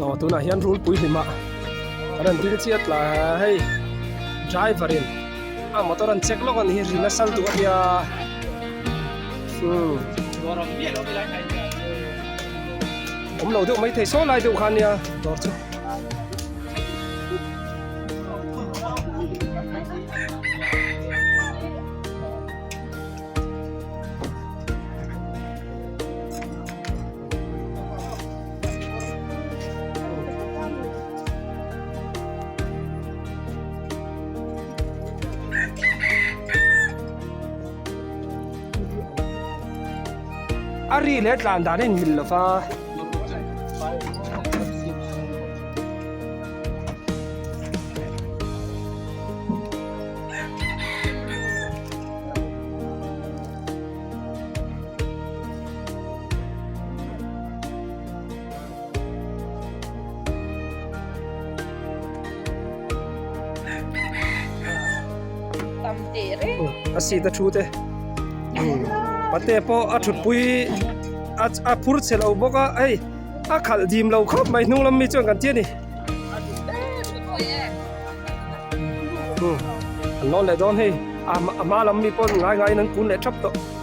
Aw tunah hian rulpui hlimah kan han ding chiat la hei driver in a motor an check lawk a ni hi ri nasa lutuk a nia umm awm lo deuh maithei saw lai deuh kha a nia dawr chu. A ri leh tlan dan a inmil lo va. A seat a thu te pate pawh a thutpui a a phur chhe lo bawk a hei a khalh dim lo khawp mai hnung lam mi chuan kan ti a ni an lawn leh dawn hei a hma lam mi pawh ngai ngaiin an kun leh thap tawh.